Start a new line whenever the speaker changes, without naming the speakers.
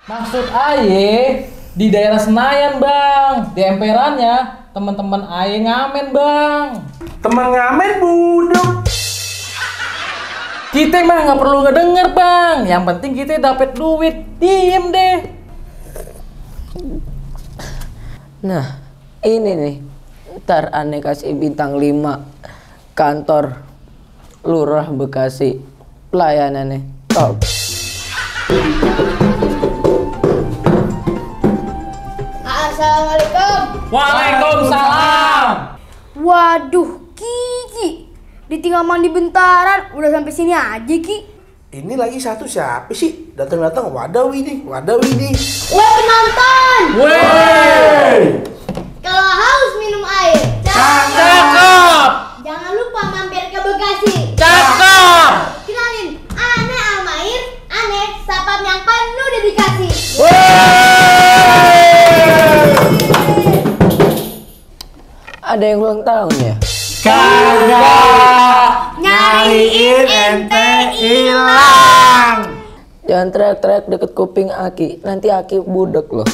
Maksud aye di daerah Senayan bang, di emperannya teman-teman aye ngamen bang.
Teman ngamen buduk.
Kita mah nggak perlu ngedenger bang, yang penting kita dapat duit, diem deh.
Nah, ini nih, ntar aneh kasih bintang 5 kantor Lurah Bekasi, pelayanannya top.
Assalamualaikum.
Waalaikumsalam.
Waduh, Kiki, ditinggal mandi bentaran, udah sampai sini aja Ki.
Ini lagi satu siapa sih? Datang-datang Wadawi nih.
Weh penonton,
Wey,
kalau haus minum air,
cakep,
jangan lupa mampir ke Bekasi.
cakep.
Kenalin, Ane Almair, Ane sapam yang penuh dedikasi.
Ada yang ulang tahun ya?
Kagak.
Nyariin ente hilang.
Jangan teriak-teriak deket kuping Aki, nanti Aki budek loh.